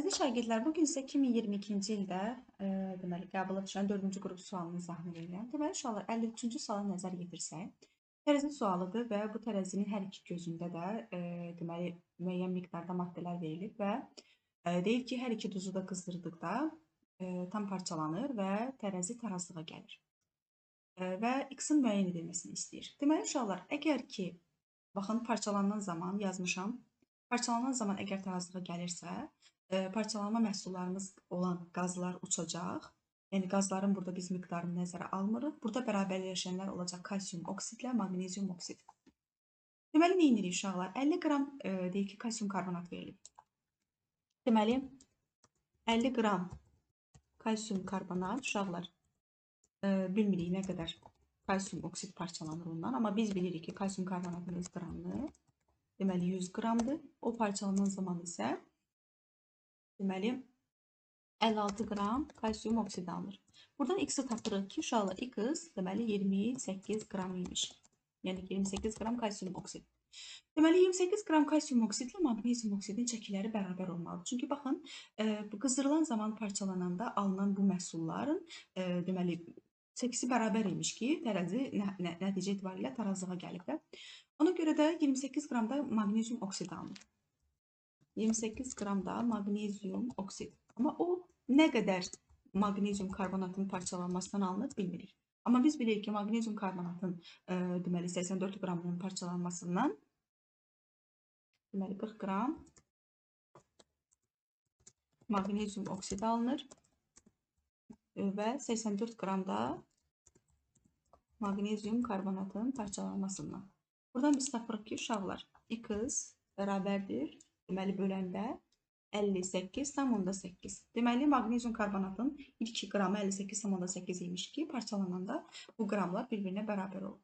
Əziz şagirdlər, bu gün sizə 2022-ci ildə deməli qəbula düşən 4-cü qrup sualının izahını verirəm. Deməli, uşaqlar, 53-cü suala nəzər yetirsək, tərəzi sualıdır və bu tərəzinin hər iki gözündə də deməli müəyyən miqdarda maddələr verilib və deyir ki, hər iki duzu da qızdırdıqda tam parçalanır və tərəzi tarazlığa gəlir. Və x-in müəyyən edilməsini istəyir. Deməli, uşaqlar, əgər ki, baxın, parçalanan zaman yazmışam, parçalanan zaman əgər tarazlığa gəlirsə, parçalanma məhsullarımız olan qazlar uçacaq. Yəni, qazların burada biz miqdarını nəzərə almırıq. Burada bərabərləşənlər olacaq kalsium oksidlə maqnezium oksid. Deməli, nə edirik uşaqlar? 50 qram, deyək ki, kalsium karbonat verilib. Deməli, 50 qram kalsium karbonat, uşaqlar, bilmirik nə qədər kalsium oksid parçalanır ondan. Amma biz bilirik ki, kalsium karbonatın öz qramını, deməli, 100 qramdır. O parçalanan zaman isə deməli, 56 qram kalsium oksid alınır. Buradan x-i tapırıq ki, uşaqlar, x deməli 28 qram imiş. Yəni 28 qram kalsium oksid. Deməli, 28 qram kalsium oksidlə maqnezium oksidin çəkiləri bərabər olmalıdır. Çünki baxın, qızdırılan zaman parçalananda alınan bu məhsulların deməli, çəkisi bərabər imiş ki, tərəzi nəticə etibarilə tarazlığa gəlib də. Ona görə də 28 qram da maqnezium oksid alınır. 28 qram da maqnezium oksid. Amma o nə qədər maqnezium karbonatının parçalanmasından alınır bilmirik. Amma biz bilirik ki, maqnezium karbonatın deməli 84 qramının parçalanmasından deməli 40 qram maqnezium oksidi alınır və 84 qram da maqnezium karbonatının parçalanmasından. Buradan biz tapırıq ki, uşaqlar, x bərabərdir. Deməli, böləndə 58,8. Deməli, maqnezium karbonatın ilk qramı 58,8 imiş ki, parçalananda bu qramlar bir-birinə bərabər olur.